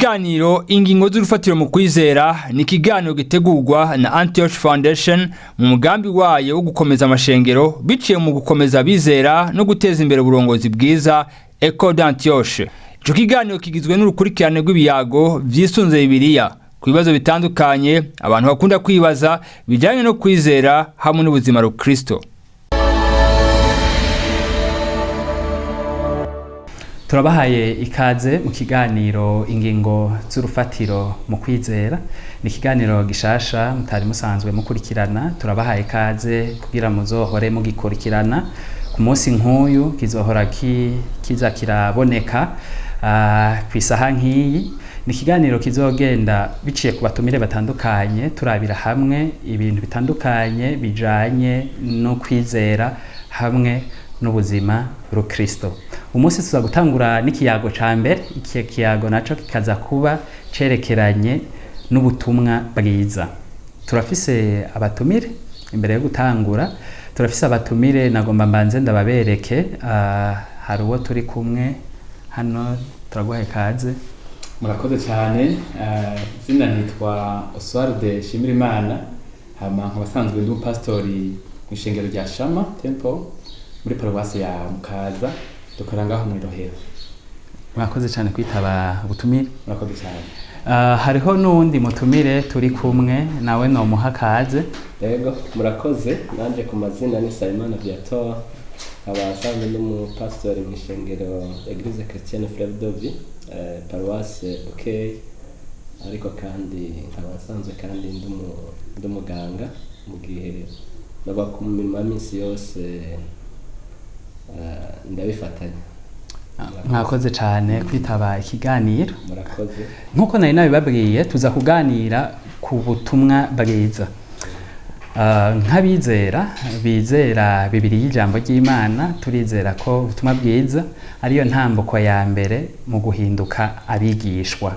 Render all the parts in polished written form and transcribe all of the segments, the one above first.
Ikiganiro Ingingo z'urufatiro mu kwizera ni ikiganiro gitegurwa na Antioch Foundation mu mugambi wayo wo gukomeza amashengero biciye mu gukomeza abizera no guteza imbere uburongozi bwiza, Ecole d'Antioche. Ico kiganiro kigizwe n'urukurikirane rw'ibiyago vyisunze Bibiliya ku bibazo bitandukanye abantu bakunda kwibaza bijanye no kwizera hamwe n'ubuzima rukristo. Turabahaye ikaze mu kiganiro Ingingo z'urufatiro mu kwizera. Ni ikiganiro gishasha mutari musanzwe mukurikirana. Turabahaye ikaze kugira muzohore mugikurikirana ku munsi nk'uyu. Kizohora kiza kiraboneka ku isaha nk'iyi. Ni ikiganiro kizogenda biciye ku batumire batandukanye, turabira hamwe ibintu bitandukanye bijanye no kwizera hamwe n'ubuzima rukristo. Umunsi tuza gutangura n'ikiyago ca mbere. Iki kiyago naco kikaza kuba cerekeranye n'ubutumwa bwiza. Turafise abatumire. Imbere yo gutangura, turafise abatumire, nagomba mbanze ndababereke. Hari uwo turi kumwe hano, turaguhaye kaze. Murakoze cyane. Izina nitwa Oswald Shimirimana, hama nkaba asanzwe ndi umupasitori mu ishengero rya Shama Temple muri paruwasi ya Mukaza, dukora ngaho mu Rohero. Murakoze cyane kwitaba ubutumire. Murakoze cyane. Hariho n'uwundi mutumire turi kumwe nawe, nomuha kaze. Yego, murakoze. Nanje ku mazina ni Sayimana Viator, nkaba asanzwe n'umupasitori mu ishengero Eglise Chrétienne Fleuve de Vie, paruwase Bukeye, ariko kandi nkaba nsanzwe kandi ndi umuganga mu gihe naba ku mirimo ya minsi yose, ndabifatanya. Mwakoze cyane kwitaba ikiganiro. Murakoze. Nk'uko nari nabibabwiye, tuza kuganira ku butumwa bwiza. Nk'abizera bizera Bibiri y'ijambo ry'Imana, turizera ko ubutumwa bwiza ariyo ntambuko ya mbere mu guhinduka abigishwa.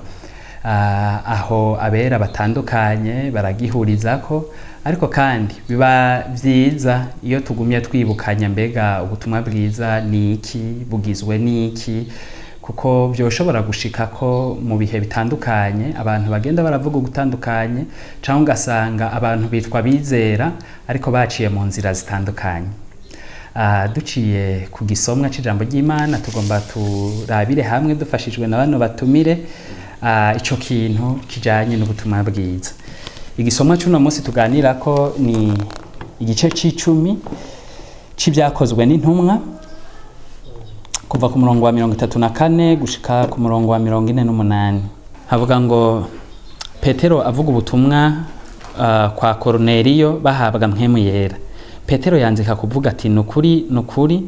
Aho abera batandukanye baragihurizako, ariko kandi biba vyiza iyo tugumye twibukanya mbega ubutumwa bwiza ni iki, bugizwe n'iki, kuko byoshobora gushika ko mu bihe bitandukanye abantu bagenda baravuga ugutandukanye, cyangwa ugasanga abantu bitwa bizera ariko baciye mu nzira zitandukanye. Duciye ku gisomwa c'ijambo ry'Imana, tugomba turabire hamwe dufashijwe na bano batumire ico kintu kijanye n'ubutumwa bwiza. Igisomwa c'uno munsi tuganirako ni igice c'icumi c'Ibyakozwe n'Intumwa, kuva ku murongo wa 34 gushika ku murongo wa 48. Havuga ngo: Petero avuga ubutumwa kwa Koroneliyo bahabwa Mpwemu Yera. Petero yanzika kuvuga ati: "Nukuri, nukuri,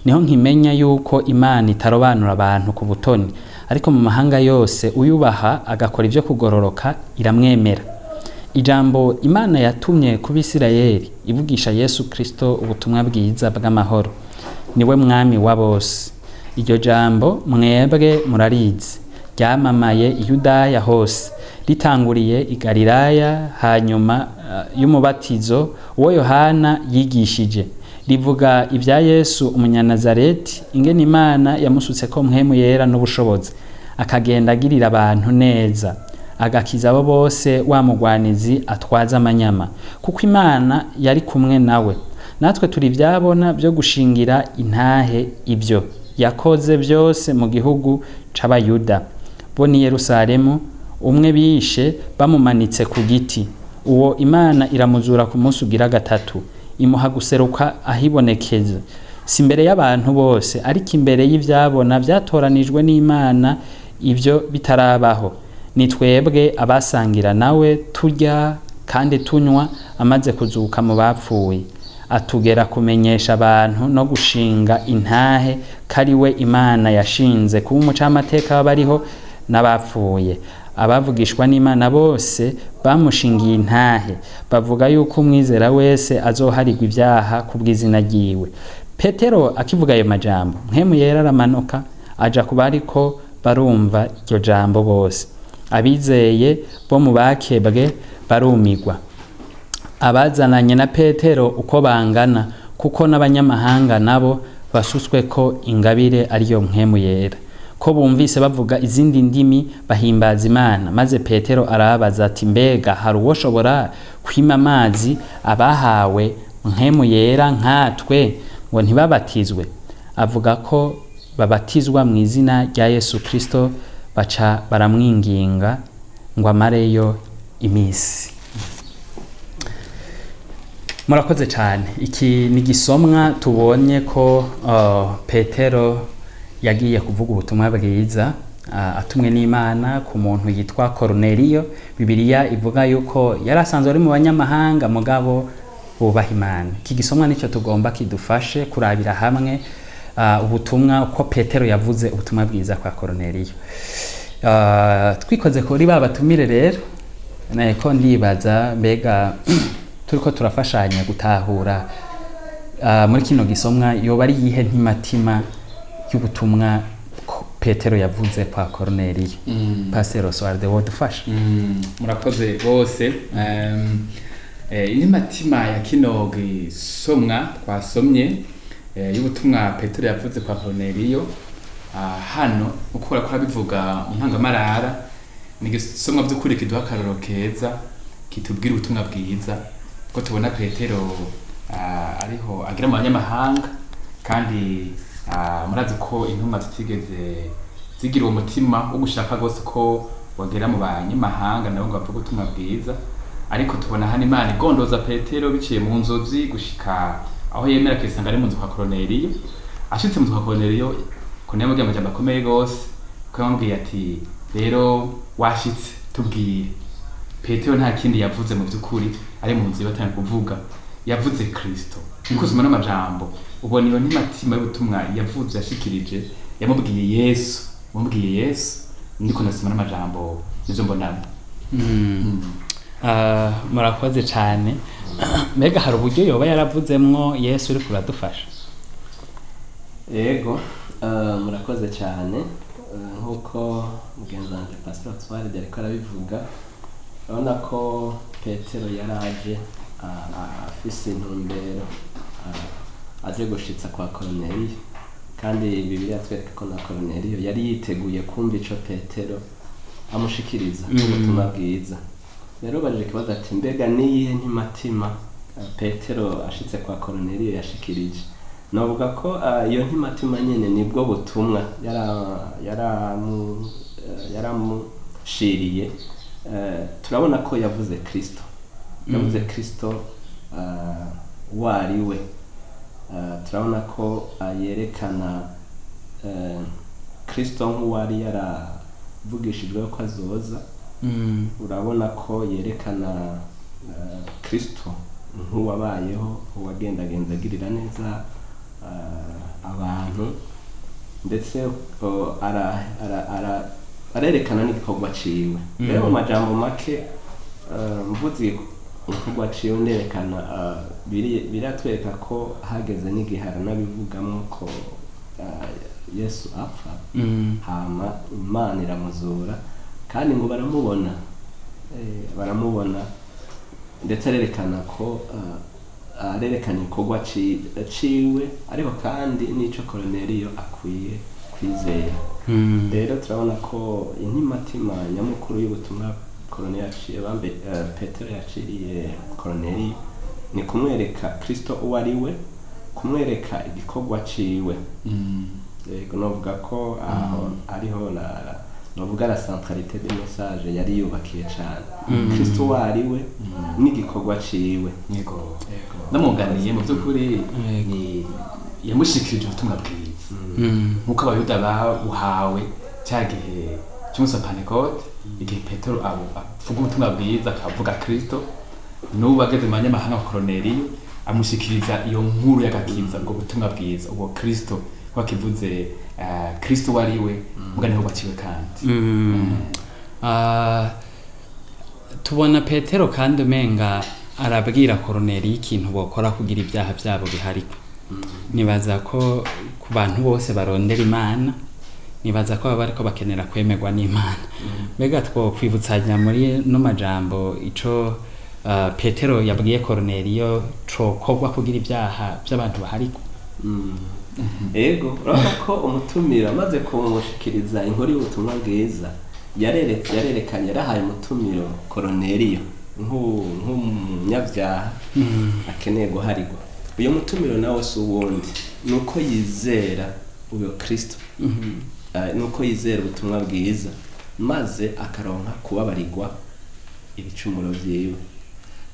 niho nkimenya yuko Imana itarobanura abantu ku butoni, ariko mu mahanga yose uyubaha agakora ibyo kugororoka iramwemera. Ijambo Imana yatumye ku Bisirayeli ivugisha Yesu Kristo, ubutumwa bwiza bw'amahoro, niwe mwami wa bose. Iryo jambo mwebwe murarizi, ryamamaye i Yudaya hose, ritanguriye i Galilaya hanyuma y'umubatizo uwo Yohana yigishije, rivuga ibya Yesu Umunyanazareti, ingene Imana yamusutse ko Mpwemu Yera n'ubushobozi, akagenda agirira abantu neza, agakiza abo bose wa mugwanizi atwaza amanyama, kuko Imana yari kumwe nawe. Natwe turi ibyabona byo gushingira intahe ibyo yakoze byose mu gihugu c'Abayuda bo ni Yerusalemu, umwe bishe bamumanitse ku giti. Uwo Imana iramuzura ku munsi ugira gatatu, imuha guseruka ahibonekeza, si imbere y'abantu bose, ariko imbere y'ivyabona vyatoranijwe n'Imana ibyo bitarabaho, ni twebwe abasangira nawe turya kandi tunywa amaze kuzuka mu bapfuye. Atugera kumenyesha abantu no gushinga intahe ko ari we Imana yashinze kuba umucamateka w'abariho n'abapfuye. Abavugishwa n'Imana bose bamushingiye intahe, bavuga yuko umwizera wese azoharirwa ibyaha ku bw'izina ryiwe." Petero akivuga ayo majambo, Mpwemu Yera aramanuka aja ku bariko barumva iryo jambo bose. Abizeye bo mu bakebwe barumigwa, abazananye na Petero uko bangana, kuko n'abanyamahanga nabo basutswe ko ingabire ariyo Mpwemu Yera. Ko bumvise bavuga izindi ndimi bahimbaza Imana. Maze Petero arababaza ati: "Mbega hari uwoshobora kwima amazi abahawe Mpwemu Yera nkatwe ngo ntibabatizwe?" Avuga ko babatizwa mu izina rya Yesu Kristo. Baca baramwinginga ngo amareyo iminsi. Murakoze cyane. Iki ni gisomwa tubonye ko Petero yagiye kuvuga ubutumwa bwiza atumwe n'Imana ku muntu yitwa Koruneliyo. Bibiliya ivuga yuko yari asanzwe ari mu banyamahanga mugabo bubaha Imana. Iki gisomwa nicyo tugomba kidufashe kurabira hamwe ubutumwa uko Petero yavuze ubutumwa bwiza kwa Koruneliyo. Twikoze kuri ba batumire rero, ko ndibaza, mbega turiko turafashanya gutahura muri kino gisomwa, yoba ari yihe ntimatima y'ubutumwa Petero yavuze kwa Koruneliyo? Pastor Oswald, wodufasha? Murakoze bose. Intimatima ya kino gisomwa twasomye y'ubutumwa Petero yavuze kwa Koruneliyo, hano uko bariko bivuga mu ntangamarara, ni igisomwa by'ukuri kiduha akarorero keza kitubwira ubutumwa bwiza, ko tubona Petero ariho agira mu banyamahanga, kandi murazi ko intumwa zitigeze zigira uwo mutima wo gushaka rwose ko bagera mu banyamahanga nabo ngo bavuge ubutumwa bwiza. Ariko tubona hano Imana igondoza Petero biciye mu nzozi gushika aho yemera akisanga ari mu nzu kwa Koroneliyo. Ashitse mu nzu kwa Koroneliyo, Koroneliyo yamubwiye amajambo akomeye gose, ko yamubwiye ati: "Rero washitse, tubwire." Petero nta kindi yavuze mu by'ukuri, ari mu nzu batangiye kuvuga, yavuze Kristo. Nkuko usoma n'amajambo, ubona iyo ntimatima y'ubutumwa yavuze, yashikirije, yamubwiye Yesu, yamubwiye Yesu. Ndiko ndasoma n'amajambo, nivyo mbonamo. Murakoze cyane. Mbega hari uburyo yoba yaravuzemwo Yesu uri kuradufasha? Yego, murakoze cyane. Nk'uko mugenzi wanjye Pastor Oswald ariko arabivuga, urabona ko Petero yaraje afise intumbero, aje gushitsa kwa Koroneliyo, kandi Bibiliya twereka ko na Koroneliyo yari yiteguye kumva ico Petero amushikiriza ubutumwa bwiza. Rero baje ikibazo ati: "Mbega niyihe ntimatima Petero ashitse kwa Koroneliyo yashikirije?" Novuga ko iyo ntimatima nyene nibwo butumwa yaramushiriye. Turabona ko yavuze Kristo, yavuze Kristo uwo ari we. Turabona ko yerekana Kristo nk'uwari yaravugishijwe ko azoza. Urabona ko yerekana Kristo nk'uwabayeho, uwagendagenza agirira neza abantu, ndetse arerekana n'igikorwa ciwe. Rero mu majambo make, mvuze igikorwa ciwe, nderekana biratwereka ko hageze n'igihe aranabivugamo ko Yesu apfa, hama Imana iramuzura, kandi ngo baramubona, baramubona. Ndetse arerekana ko arerekana igikorwa ciwe, ariko kandi n'ico Koroneliyo akwiye kwizera. Rero turabona ko intimatima nyamukuru y'ubutumwa Koroneliyo yaciye bambe Petero yaciriye Koroneliyo ni kumwereka Kristo uwo ari we, kumwereka igikorwa ciwe. Yego, novuga ko aho ariho novuga la centralité de message yari yubakiye cane, Kristo uwo ari we n'igikorwa ciwe. Yego, namwunganiye mu by'ukuri, ni yamushikirije ubutumwa bwiza nk'uko Abayuda babuhawe cya gihe cy'umunsi wa Pantekote, igihe Petero avuga ubutumwa bwiza, akavuga Kristo. N'ubu ageze mu banyamahanga wa Koroneliyo, amushikiriza iyo nkuru y'agakiza, ubwo butumwa bwiza, ubwo Kristo wakivuze, Kristo uwo ari we, muga niho baciwe kandi. Tubona Petero kandi umenga arabwira Koroneliyo ikintu bokora kugira ibyaha byabo biharikwe. Nibaza ko ku bantu bose barondera Imana, nibaza ko baba bariko bakenera kwemerwa n'Imana. Mbega twokwibutsanya muri no majambo ico Petero yabwiye Koroneliyo cokorwa kugira ibyaha by'abantu baharikwe? Ego, urabona ko umutumiro amaze kumushikiriza inkuru y'ubutumwa bwiza, yarerekanye, yarahaye umutumiro Koroneliyo nk'umunyabyaha akeneye guharigwa. Uyo mutumiro nawe si uwundi, nuko yizera uyo Kristo, nuko yizera ubutumwa bwiza, maze akaronka kubabarirwa ibicumuro vyiwe.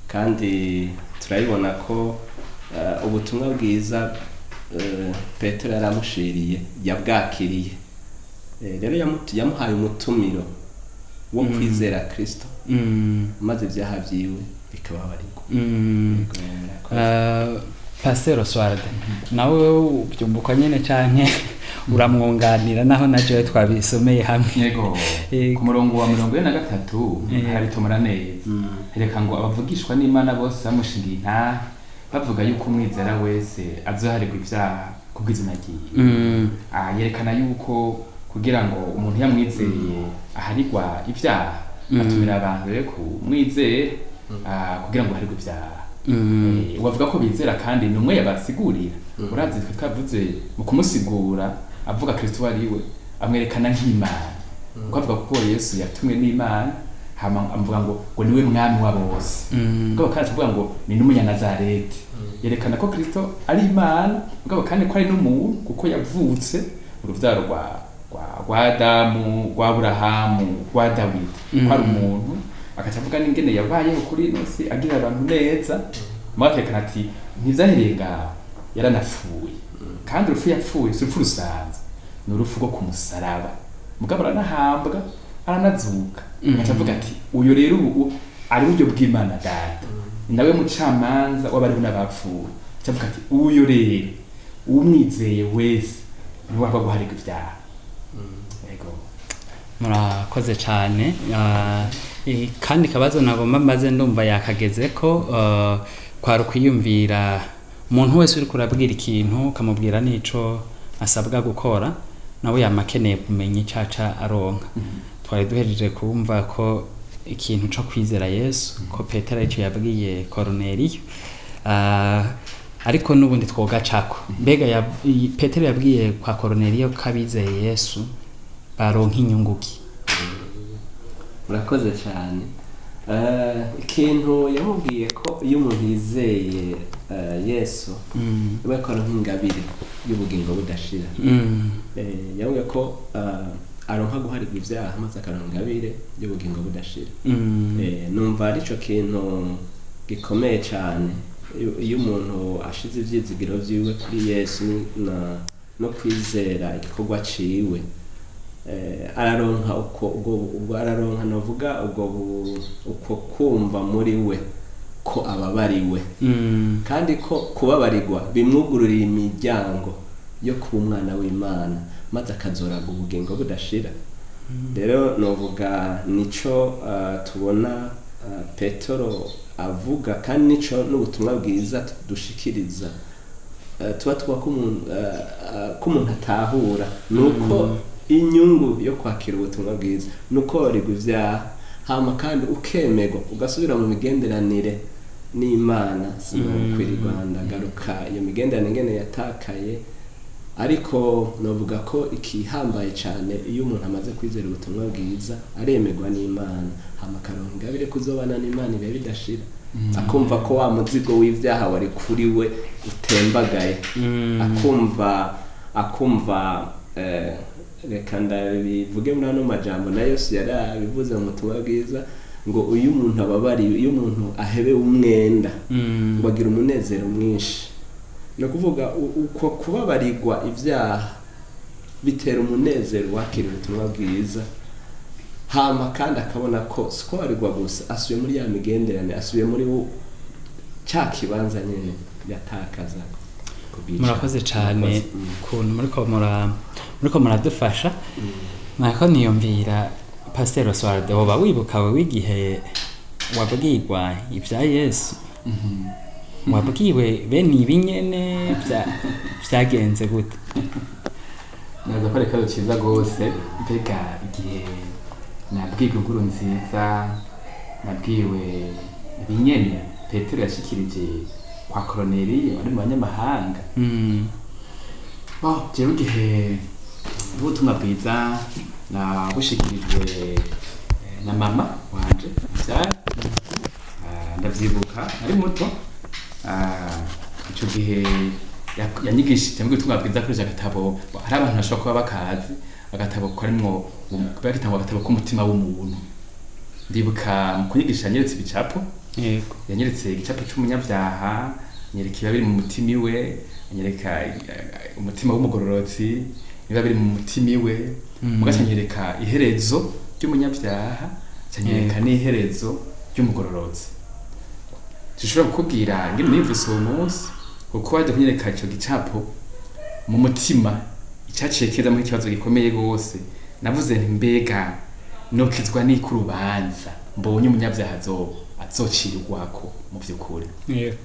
Kandi turabibona ko ubutumwa bwiza Petero yaramushiriye, yabwakiriye. Rero yamuhaye umutumiro wo kwizera Kristo, maze ibyaha vyiwe bikababarirwa. Pasteur Oswald, nawe ubyumva uko nyene canke uramwunganira, naho na jewe twabisomeye hamwe? Yego. Yego. Ku murongo wa 43 harabitomora neza, reka ngo abavugishwa n'Imana bose bamushingiye intahe, bavuga yuko umwizera wese azoharirwa ibyaha kubw'izina ryiwe. Yerekana yuko kugira ngo umuntu yamwizeye aharigwa ibyaha, atumira abantu rero kumwizera, kugira ngo aharigwe ibyaha. Wavuga ko bizera, kandi ni umwe yabasigurira. Urazi twe twavuze mu kumusigura, avuga Kristo uwo ari we, amwerekana nk'Imana, kuko avuga ko Yesu yatumwe n'Imana, hama amuvuga ngo niwe mwami wa bose. Mugabo kandi avuga ngo ni n'umunyanazareti, yerekana ko Kristo ari Imana, mugabo kandi ko ari n'umuntu, kuko yavutse uruvyaro rwa Adamu, rwa Aburahamu, rwa Dawidi, ko ari umuntu. Agaca avuga n'ingene yabayeho kuri ino si agira abantu neza, mugabo akerekana ati ntivyahereye ngaho, yaranapfuye, kandi urupfu yapfuye si urupfu rusanzwe, ni urupfu rwo ku musaraba, mugabo aranahambwa, aranazuka. Agaca avuga ati uyu rero ubu ari buryo bw'Imana Data, ni nawe mucamanza w'abariho n'abapfuye. Agaca avuga ati uyu rero umwizeye wese niwe waba guharigwa ibyaha. Yego. Murakoze cyane. Kandi kabazo nagomba mbaze, ndumva yakageze ko kwari ukwiyumvira umuntu wese uri kurabwira ikintu ukamubwira n'ico asabwa gukora, nawe yama akeneye kumenya ico aca aronka. Twari duhejeje kumva ko ikintu co kwizera Yesu, ko Petero aricyo yabwiye Koroneliyo. Ariko n'ubundi twogacako, mbega Petero yabwiye kwa Koroneliyo ko abizeye Yesu baronka inyungu ki? Murakoze cyane. Ikintu yamubwiye ko iyo umuntu yizeye Yesu, iba akora nk'ingabire y'ubugingo budashira. Yamubwiye ko aronka guharigwa ibyaha, maze akaronka ingabire y'ubugingo budashira. Numva arico kintu gikomeye cyane. Iyo umuntu ashize ivyizigiro vyiwe kuri Yesu no kwizera igikorwa ciwe, araronka uko ubwo araronka, novuga ubwo uko kumva muri we ko ababariwe, kandi ko kubabarirwa bimwugururira imiryango yo kuba umwana w'Imana, maze akazoraga ubugingo budashira. Rero novuga nico tubona Petero avuga, kandi nico n'ubutumwa bwiza dushikiriza. Tuba tuba ko umuntu atahura nuko inyungu yo kwakira ubutumwa bwiza nuko wabarirwa ibyaha, hama kandi ukemerwa ugasubira mu migenderanire n'Imana. Sinokwirirwa ndagaruka iyo migenderanire ingene yatakaye, ariko novuga ko ikihambaye cyane, iyo umuntu amaze kwizera ubutumwa bwiza aremerwa n'Imana, hama akaronka ingabire kuzobana n'Imana ibihe bidashira, akumva ko wa muzigo w'ibyaha wari kuri we utembagaye, akumva reka ndabivuge muri ano majambo na Yesu yarabivuze mu butumwa bwiza, ngo uyu umuntu ababariwe, iyo umuntu ahebewe umwenda, ngo agira umunezero mwinshi. Ni ukuvuga uko kubabarirwa ibyaha bitera umunezero wakira ubutumwa bwiza, hama kandi akabona ko si kubabarirwa gusa, asubiye muri ya migenderanire, asubiye muri cya kibanza nyene yatakaza kubwica. Murakoze cyane. Murakoze. Ukuntu muriko muradufasha. Nako niyumvira, Pasteur Oswald, woba wibuka wewe igihe wabwirwa ibya Yesu? Wabwiwe bene ibi nyene vyagenze gute? Naza ko ari ikibazo cyiza rwose. Mbega igihe nabwirwa inkuru nziza, nabwiwe ibinyene Petero yashikirije kwa Koroneliyo ari mu banyamahanga? Bon, jewe igihe ubutumwa bwiza nabushikirijwe na mama wanje muvyara. Ndavyibuka nari muto. Ico gihe yanyigishije mu ubutumwa bwiza akoresheje agatabo. Hari abantu bashobora kuba bakazi agatabo karimwo, bakitangwa agatabo k'umutima w'umuntu. Ndibuka mu kunyigisha yanyeretse ibicapo. Yanyeretse igicapo c'umunyabyaha, anyereka ibiba biri mu mutima iwe, anyereka umutima w'umugororotsi ibiba biri mu mutima iwe, mugaca anyereka iherezo ry'umunyabyaha, aca anyereka n'iherezo ry'umugororotsi. Sinshobora kukubwira ingene niyumvise uwo munsi, kuko waje kunyereka ico gicapo mu mutima icaciye kizamwo ikibazo gikomeye gose. Navuze nti: "Mbega nokizwa n'iki urubanza mbonye umunyabyaha azocirwako mu vy'ukuri?"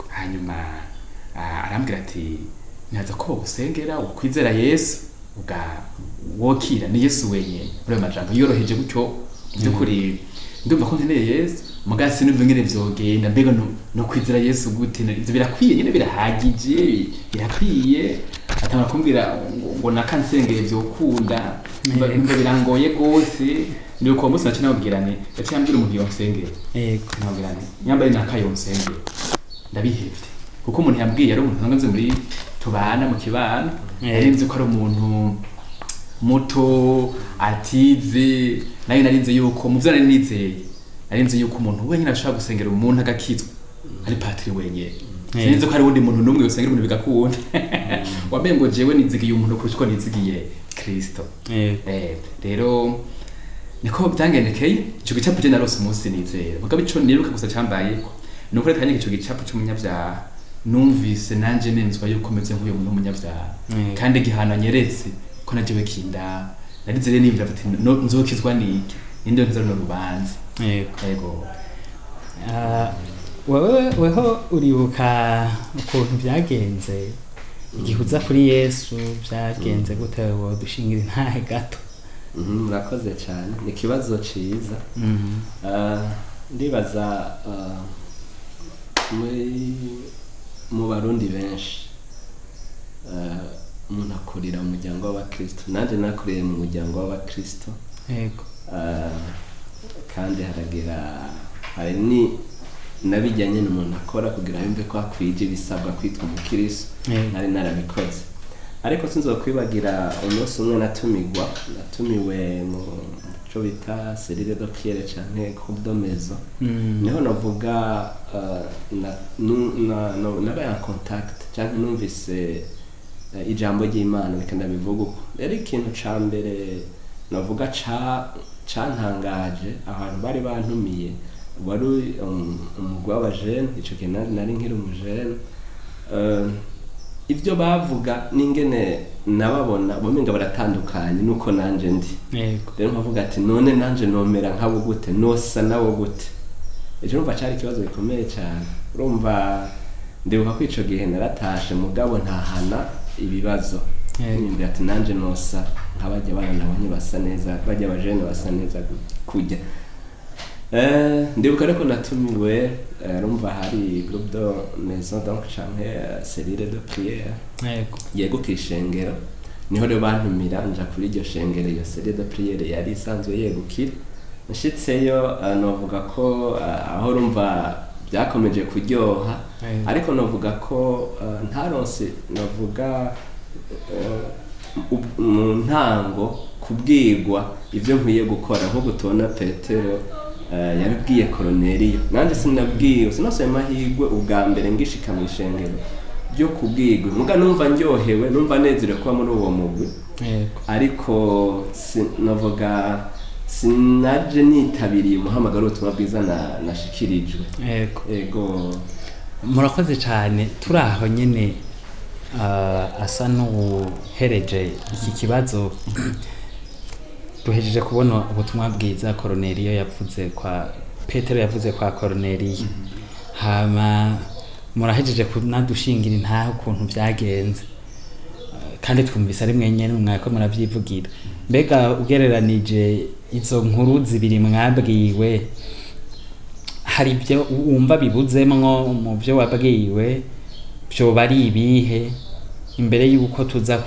Hanyuma arambwira ati: "Ntihaza ko bogusengera ukwizera Yesu uga wokira, ni Yesu wenyene." Muri ayo majambo yoroheje gutyo, mu by'ukuri ndumva ko nkeneye Yesu, muga sinumva ingene vyogenda. Mbega no kwizera Yesu gute? Ivyo birakwiye nyene, birahagije, birakwiye? Atangura kumbwira ngo nakansengeye vyokunda. Numva birangoye gose. Ndibuka uwo munsi naciye namubwira nti, yaciye ambwira umuntu yonsengera, namubwira nti: "Nyambaye nakayonsengera, ndabihevye," kuko umuntu yambwiye ari umuntu nsanzwe muri tubana mu kibano. Nari nzi ko ari umuntu muto atize. Nayo nari nzi yuko mu vyo nari nizeye, nari nzi yuko umuntu wenyine ashobora gusengera umuntu agakizwa ari patiri wenyine. Sinzi ko hari uwundi muntu n'umwe usengera umuntu bigakunda. Wamengo ngo jewe nizigiye umuntu kurusha uko nizigiye Kristo. Rero niko byangendekeye. Ico gicapo je narose umunsi nizera, mugabo ico nibuka gusa cambayeko ni uko reka ico gicapo c'umunyabyaha numvise nanje nenzwa yuko meze nk'uyo muntu w'umunyabyaha, kandi igihano anyeretse ko najewe kinda. Narize rero niyumvira ati: "Nzokizwa niki? Ninde nkiza runo rubanza?" Yego. Wewe weho uribuka ukuntu byagenze igihe uza kuri Yesu? Byagenze gute? Dushingira intahe gato. Murakoze cyane, ni ikibazo ciza. Ndibaza muri mu Barundi benshi, umuntu akurira mu muryango w'abakristo. Nanjye nakuriye mu muryango w'abakristo. Kandi haragira hari ni nabijyanye n'umuntu akora kugira yumve ko akwije ibisabwa kwitwa umukristo. Nari narabikoze, ariko sinzokwibagira umunsi umwe natumigwa, natumiwe mu cyo bita cellule de prière canke groupe de maison. Niho navuga nabaye en contact canke numvise ijambo ry'Imana, reka ndabivuga uko. Rero ikintu ca mbere navuga cantangaje, ahantu bari bantumiye wari umugwi w'abajene. Ico gihe nari nkiri umujene. Ibyo bavuga n'ingene nababona bumenga baratandukanye nuko nanje ndi. Rero nkavuga ati: "None nanje nomera nkabo gute? Nosa nabo gute?" Ejo numva cari ikibazo gikomeye cyane. Urumva, ndibuka ko ico gihe naratashe, mugabo ntahana ibibazo. Nimbwira ati: "Nanje nosa nk'abajya bana nabonye basa neza, bajya abajene basa neza kujya." Ndibuka ariko natumiwe, urumva hari groupe de maison donc canke cellule de prière yego kw'ishengero. Niho rero bantumira nja kuri iryo shengero iyo cellule de prière yari isanzwe yegukira. Nshitseyo, novuga ko aho urumva byakomeje kuryoha, ariko novuga ko ntaronse, novuga mu ntango kubwirwa ibyo nkwiye gukora nk'uko tubona Petero yabibwiye Koroneliyo. Nanjye sinabwiwe, sinasaba amahirwe ubwa mbere ngishika mu ishengero ryo kubwirwa, muga numva ndyohewe, numva nezerewe kuba muri uwo mugwi. Ariko novuga sinaje nitabiriye umuhamagaro w'ubutumwa bwiza nashikirijwe. Ego. Murakoze cyane. Turi aho nyine, asa n'uhereje iki kibazo. Duhejeje kubona ubutumwa bwiza Koroneliyo yavuze kwa Petero, yavuze kwa Koroneliyo, hama murahejeje kunadushingira intahe ukuntu byagenze. Kandi twumvise ari mwenyene mwako murabyivugira. Mbega ugereranije izo nkuru zibiri mwabwiwe, hari ibyo wumva bibuzemwo mu byo wabwiwe? Byoba ari ibihe? Imbere y'uko tuza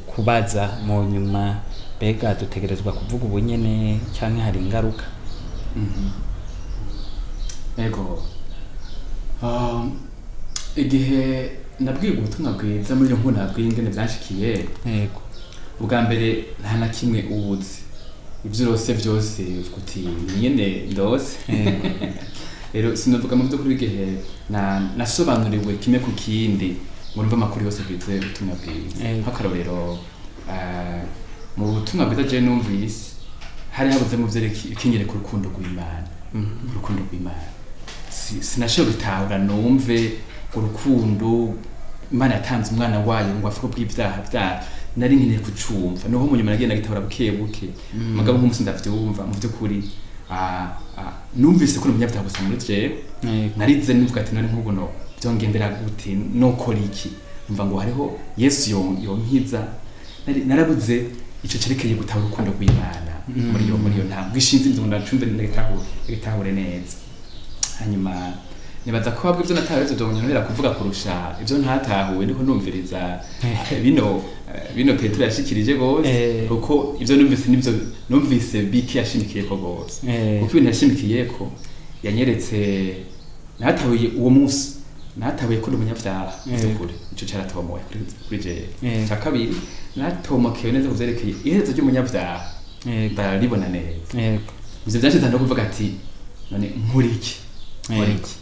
kubaza mu nyuma, mbega dutegerezwa kuvuga ubunyene canke hari ingaruka? Ego. Igihe nabwiwe ubutumwa bwiza muri iyo nkuru nabwiye ingene vyanshikiye, ubwa mbere nta na kimwe ubuzi, ibyo urose vyose uvuga uti "Ni nyene ndose." Rero sinavuga mu by'ukuri igihe nasobanuriwe kimwe ku kindi ngo numve amakuru yose agize ubutumwa bwiza. Nk'akarorero, mu butumwa bwiza je numvise hari habuze mu vyerekeye ikinyereka urukundo rw'Imana. Urukundo rw'Imana sinashoboye gutahura numve urukundo Imana yatanze umwana wayo ngo apfe kubw'ibyaha byacu. Nari nkeneye kucumva, niho mu nyuma nagiye nagitahura buke buke. Mugabo nk'umunsi ndavyumva, mu vy'ukuri numvise ko ndi umunyabyaha gusa muri jewe. Narize nivuga ati none nk'ubu no byongendera gute, nokora iki? Numva ngo hariho Yesu yonkiza. Narabuze ico cerekeye gutahura urukundo rw'Imana muri iyo ntambwe ishinze inzu ngo ndacumve, ndagitahure neza. Hanyuma nibaza ko wabwo ibyo natahuye ivyo byonyorohera kuvuga kurusha ibyo ntatahuye ndiko numviriza bino Petero yashikirije gose, kuko ivyo numvise nivyo numvise biki yashimikiyeko gose, kuko ibintu yashimikiyeko yanyeretse natahuye uwo munsi, natahuye ko ndi umunyabyaha by'ukuri. Ico caratomoye kuri jewe. Icya kabiri, natomokewe neza ku vyerekeye iherezo ry'umunyabyaha, ndaribona neza. Ivyo vyanshize no kuvuga ati none nkora iki, nkora iki?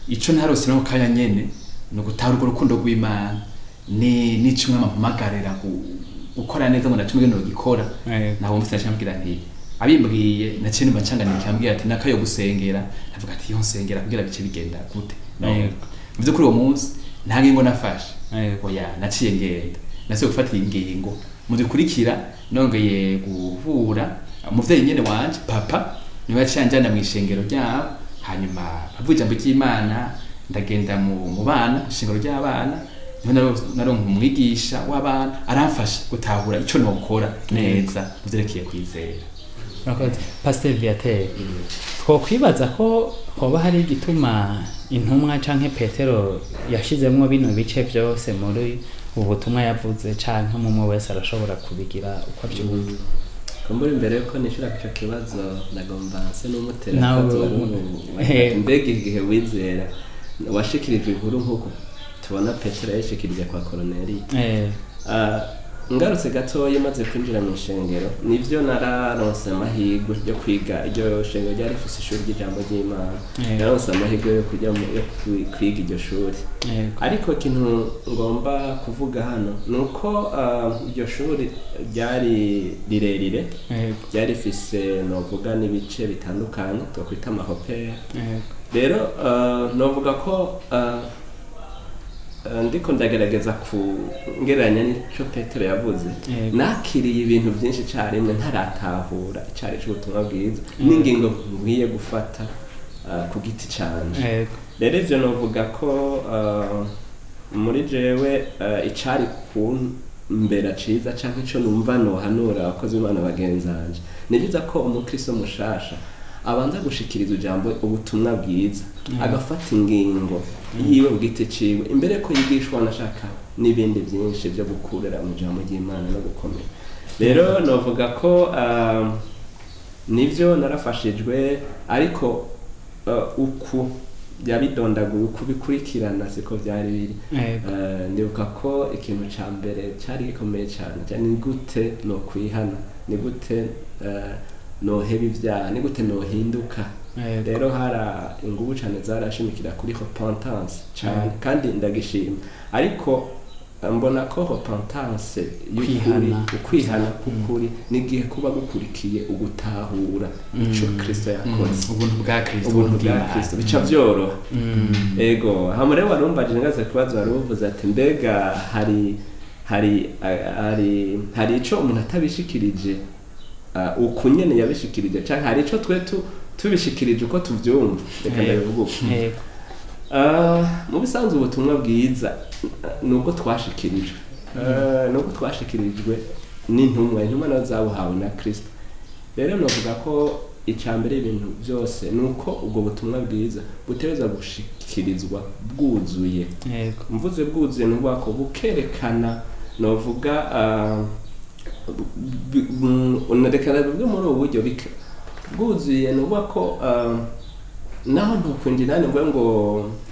Ico ntarose no kanya nyene ni ugutahura urwo rukundo rw'Imana ni n'ico umwami ampamagarira gukora neza ngo nacumwe nogikora. Naho mfite nacambwira nti abimbwiye naciye numva ncanganiye, ambwira ati nakayo gusengera, ndavuga ati yo nsengera kugira bice bigenda gute? No. Mu vy'ukuri uwo munsi nta ngingo nafashe. Oya, naciye ngenda nasiye gufata ingingo mudukurikira. Nongeye guhura umuvyeyi nyene wanje, papa niwe yaciye anjana mu ishengero ryabo, hanyuma avuga ijambo ry'Imana, ndagenda mu bana, ishengero ry'abana, niho naronka umwigisha w'abana aramfasha gutahura ico nokora neza mu vyerekeye kwizera. Murakoze, Pasiteri Viateur. Twokwibaza ko hoba hari igituma intumwa canke Petero yashizemwo bino bice vyose muri ubu butumwa yavuze, canke umwe wese arashobora kubigira uko avyumva? Kumbura imbere yuko nishura ku ico kibazo, ndagomba nse n'umutera Nawe akabazo wari mbega igihe wizera washikirijwe inkuru nk'uko tubona Petero yayishikirije kwa Koroneliyo? Ngarutse gatoya, maze kwinjira mu ishengero, nivyo nararonse amahirwe yo kwiga. Iryo shengero ryari rifise ishuri ry'ijambo ry'Imana. Nararonse amahirwe yo kujya yo kwiga iryo shuri. Ariko ikintu ngomba kuvuga hano ni uko iryo shuri ryari rirerire, ryari rifise novuga n'ibice bitandukanye twakwita amahoperi. Rero novuga ko ndiko ndagerageza kungereranya n'ico Petero yavuze, nakiriye ibintu byinshi icyarimwe ntaratahura icari c'ubutumwa bwiza n'ingingo nkwiye gufata ku giti canje. Rero ivyo novuga ko muri jewe icari kumbera ciza canke ico numva nohanura abakozi b'Imana bagenzanje, ni vyiza ko umukristo mushasha abanza gushikiriza ijambo ubutumwa bwiza, agafata ingingo yiwe ku giti ciwe imbere ko yigishwa anashaka n'ibindi byinshi byo gukurira mu ijambo ry'Imana no gukomera. Rero novuga ko nivyo narafashijwe, ariko uku yabidondaguye, uku bikurikirana, siko byari biri. Ndibuka ko ikintu ca mbere cari gikomeye cane ni gute nokwihana, ni gute noheba ivyaha, ni gute nohinduka. Rero hara ingubu cane zarashimikira kuri repentance cane, kandi ndagishima, ariko mbona ko repentance y'ukuri, Kwihana. ukwihana k'ukuri, n'igihe kuba gukurikiye ugutahura ico Kristo yakoze, ubuntu bwa Kristo, ubuntu bwa bw'Imana. Kristo, bica vyoroha. Ego, hama rero warumbajije ngaze kubazo, wari uvuze ati mbega hari ico umuntu atabishikirije uku nyene yabishikirije, canke hari ico twe tubishikirije uko tuvyumva? Reka ndabivuga uko. Mu bisanzwe ubutumwa bwiza nubwo twashikirijwe, nubwo twashikirijwe n'intumwa, intumwa nazo zabuhawe na Kristo. Rero novuga ko Icya mbere ibintu byose ni uko ubwo butumwa bwiza butegerezwa gushikirizwa bwuzuye. Mvuze bwuzuye ni ukuvuga ko bukerekana, novuga reka bivuge muri ubu buryo, bwuzuye ni ukuvuga ko naho ntokwinjira mvuge ngo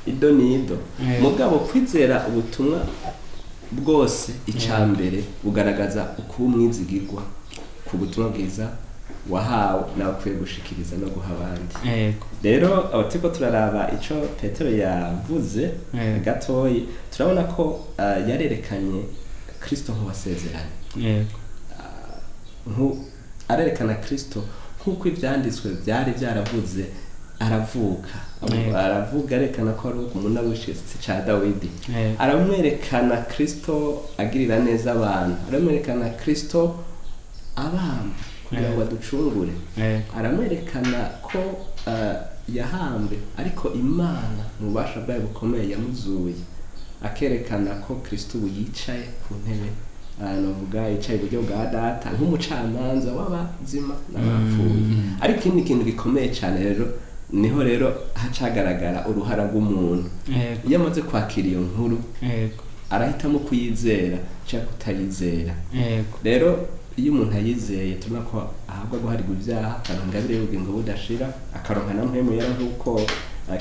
ido n'ido, mugabo kwizera ubutumwa bwose, icya mbere bugaragaza ukuba umwizigirwa ku butumwa bwiza wahawe nawe ukwiye gushikiriza no guha abandi. Rero aho turiko turaraba ico Petero yavuze gatoyi, turabona ko yarerekanye Kristo nk'uwasezeranye. Arerekana Kristo nk'uko ivyanditswe byari byaravuze, aravuka, aravuga, arerekana ko ari umuna w'ishitsi ca Dawidi. Aramwerekana Kristo agirira neza abantu, aramwerekana Kristo abamba kugira ngo aducungure. Aramwerekana ko yahambwe ariko Imana mu bubasha bwayo bukomeye yamuzuye, akerekana ko Kristo ubu yicaye ku ntebe, novuga yicaye iburyo bwa Data nk'umucamanza w'abazima n'abapfuye. Ariko ikindi kintu gikomeye cyane rero, niho rero hacagaragara uruhara rw'umuntu. Iyo amaze kwakira iyo nkuru, arahitamo kuyizera cyangwa kutayizera. Rero iyo umuntu ayizeye, tubona ko ahabwa guharirwa ibyaha, akaronka ingabire y'ubugingo budashira, akaronka na Mpwemu Yera nk'uko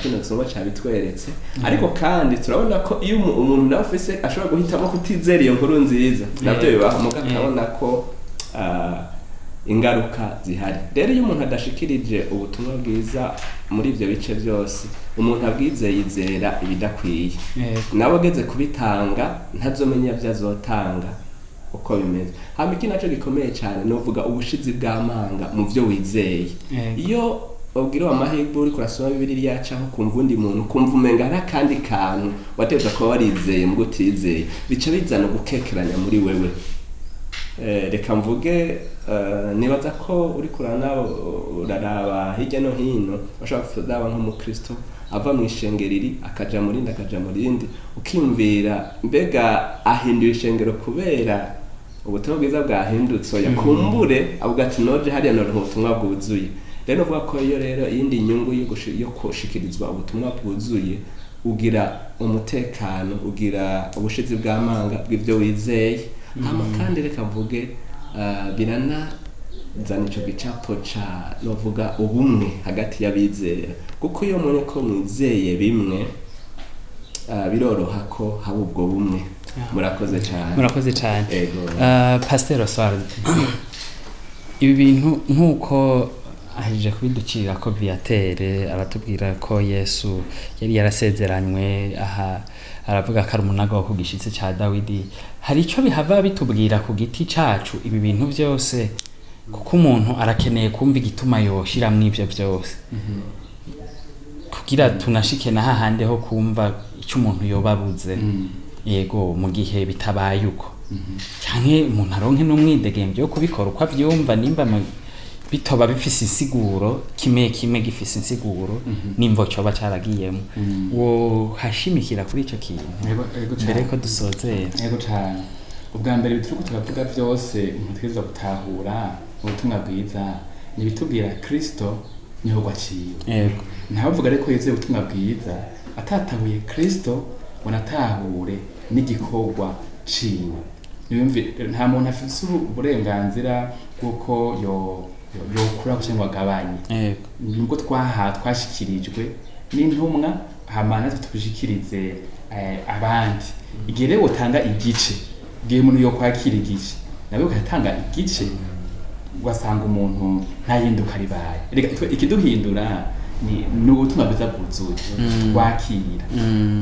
kino gisomwa cabitweretse. Ariko kandi turabona ko iyo umuntu nawe afise ashobora guhitamo kutizera iyo nkuru nziza, nabyo bibaho, muga akabona ko ingaruka zihari. Rero iyo umuntu adashikirije ubutumwa bwiza muri ibyo bice byose, umuntu abwizeye yizera ibidakwiye, nawe ageze kubitanga ntazomenya ibyo azotanga uko bimeze. Hama iki nacyo gikomeye cyane, ni uvuga ubushizi bw'amanga mu byo wizeye. Iyo ubwiriwe amahirwe uriko urasoma Bibiliya cyangwa ukumva undi muntu, ukumva umenga hari akandi kantu wategerezwa kuba warizeye mu utizeye, bica bizana gukekeranya muri wewe. Reka mvuge, nibaza ko uriko uraraba hirya no hino, ushobora kuraba nk'umukristo ava mu ishengero iri akaja mu rindi, akaja mu rindi, ukiyumvira mbega ahinduye ishengero kubera ubutumwa bwiza bwahindutse? Oya, kumbure avuga ati noje hariya noronka ubutumwa bwuzuye. Rero uvuga ko iyo rero iyindi nyungu yo gushikirizwa ubutumwa bwuzuye, ugira umutekano, ugira ubushizi bw'amanga bw'ibyo wizeye. Hama kandi reka mvuge, biranazana ico gicapo ca novuga ubumwe hagati y'abizera, kuko iyo mubonye ko mwizeye bimwe, biroroha ko haba ubwo bumwe. Murakoze cyane. Murakoze cyane. Ego. Pasteur Oswald, ibi bintu nk'uko ahejeje kubiducira ko Viateur aratubwira ko Yesu yari yarasezeranywe, aha aravuga ko ari umunaga wo ku gishitsi ca Dawidi, hari ico bihava bitubwira ku giti cacu ibi bintu byose? Kuko umuntu arakeneye kumva igituma yoshiramwo ivyo vyose kugira tunashike na hahandi ho kumva ico umuntu yoba abuze. Yego, mu gihe bitabaye uko, canke umuntu aronke n'umwidegemvyo wo kubikora uko avyumva, nimba bitoba bifise insiguro, kimwe kimwe gifise insiguro nimvo coba caragiyemo, wohashimikira kuri ico kintu Ego mbere cane. ko dusozera? Ego cane. Ubwa mbere, turiko turavuga byose, umuntu ategerezwa gutahura ubutumwa bwiza ni ibitubwira Kristo niho gwaciwe. Ntabavuga ariko yizeye ubutumwa bwiza atatahuye Kristo ngo natahure n'igikorwa ciwe. Niyumve, nta muntu afise uburenganzira bw'uko yokura cyangwa ngo agabanye. Nubwo twashikirijwe n'intumwa, hama natwe tubishikirize abandi. Igihe rero utanga igice, igihe umuntu yokwakira igice nawe ugatanga igice, ugasanga umuntu ntahinduka ribaye. Reka ikiduhindura ni ubutumwa bwiza bwuzuye twakira.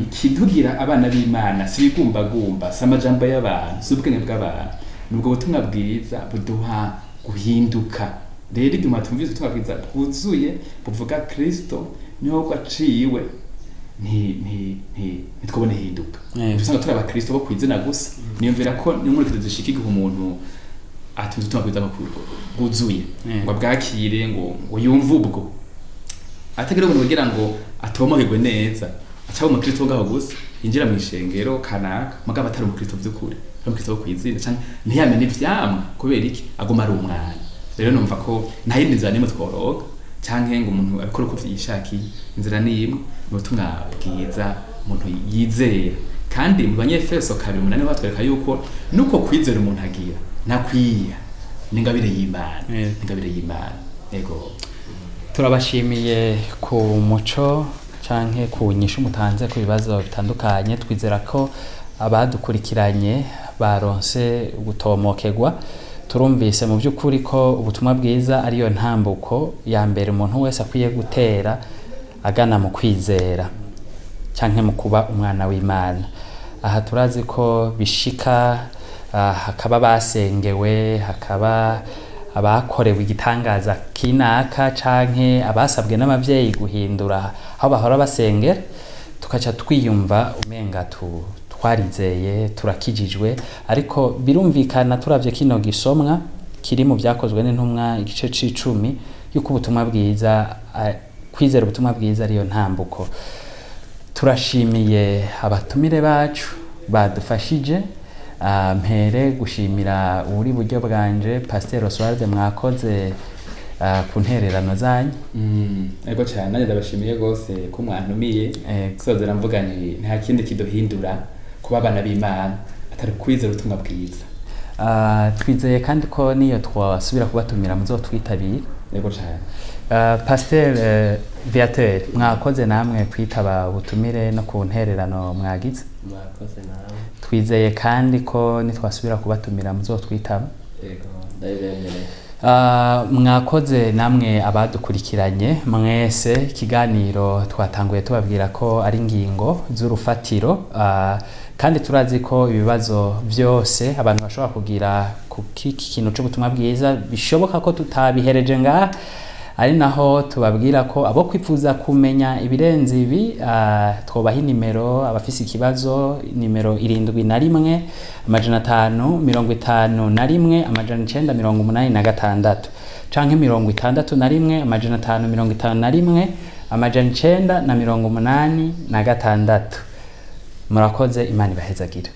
Ikidugira abana b'Imana si ibigumbagumba, si amajambo y'abantu, si ubwenge bw'abantu, ni ubwo butumwa bwiza buduha guhinduka. Rero igihe umuntu atumvise ubutumwa bwiza bwuzuye buvuga Kristo niho gwaciwe, ntitwobone hinduka. Usanga turi abakristo bo kwizina gusa. Niyumvira ko n'inkurikizi zishika igihe umuntu atumvise ubutumwa bwiza bwuzuye, ngo abwakire, ngo yumve ubwo atagira umuntu kugira ngo atomoherwe neza, acaba umukristo ngaho gusa yinjira mu ishengero kanaka, mugabo atari umukristo by'ukuri, ari umukristo wo kwizina, canke ntiyamenye ivyamwa. Kubera iki? Aguma ari umwana. Rero numva ko nta yindi nzira n'imwe tworoga. Canke ngo umuntu abikore uko yishakiye. Inzira ni imwe, ni ubutumwa bwiza umuntu yizera. Kandi mu Banyefeso 2:8 batwereka yuko nuko kwizera umuntu agira nakwiya n'ingabire y'Imana, ingabire y'Imana. Ego. Turabashimiye ku muco canke ku nyishu mutanze ku bibazo bitandukanye. Twizera ko abadukurikiranye baronse gutomokegwa. Turumvise mu by'ukuri ko ubutumwa bwiza ariyo ntambuko ya mbere umuntu wese akwiye gutera agana mu kwizera canke mu kuba umwana w'Imana. Aha turazi ko bishika, hakaba basengewe, hakaba abakorewe igitangaza kinaka, canke abasabwe n'abavyeyi guhindura aho bahora basengera, tukaca twiyumva umenga twarizeye, turakijijwe. Ariko birumvikana turavye kino gisomwa kiri mu Vyakozwe n'Intumwa igice c'icumi, yuko ubutumwa bwiza, kwizera ubutumwa bwiza ariyo ntambuko. Turashimiye abatumire bacu badufashije. Mpere gushimira uri buryo bwanje, Pasteur Oswald, mwakoze ku ntererano zanyu. Ego cyane, nanjye ndabashimiye rwose ko mwantumiye. Sozera mvuga nti nta kindi kiduhindura kuba abana b'Imana atari kwizera ubutumwa bwiza. Twizeye kandi ko niyo twasubira kubatumira muzotwitabira. Ego cyane. Pasteur Viateur, mwakoze namwe kwitaba ubutumire no ku ntererano mwagize. Mwakoze nawe. Twizeye kandi ko nitwasubira kubatumira muzotwitaba. Yego, ndabibemereye. Mwakoze namwe abadukurikiranye mwese. Ikiganiro twatanguye tubabwira ko ari ingingo z'urufatiro, kandi turazi ko ibibazo byose abantu bashobora kugira ku iki kintu c'ubutumwa bwiza bishoboka ko tutabihereje ngaha, ari naho tubabwira ko abo kwifuza kumenya ibirenze ibi, twobaha inimero. Abafise ikibazo, nimero 71 551 986 canke 61 551 986. Murakoze, Imana ibahezagire.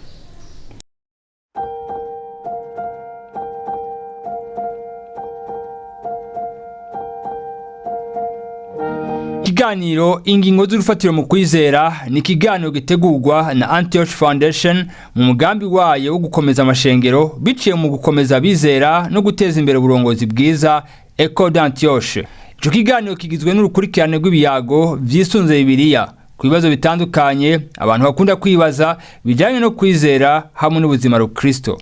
Ikiganiro Ingingo z'Urufatiro mu Kwizera ni ikiganiro gitegurwa na Antioch Foundation mu mugambi wayo wo gukomeza amashengero biciye mu gukomeza abizera no guteza imbere uburongozi bwiza, Ecole d'Antioche. Ico kiganiro kigizwe n'urukurikirane rw'ibiyago vyisunze Bibiliya ku bibazo bitandukanye abantu bakunda kwibaza bijyanye no kwizera hamwe n'ubuzima rukristo.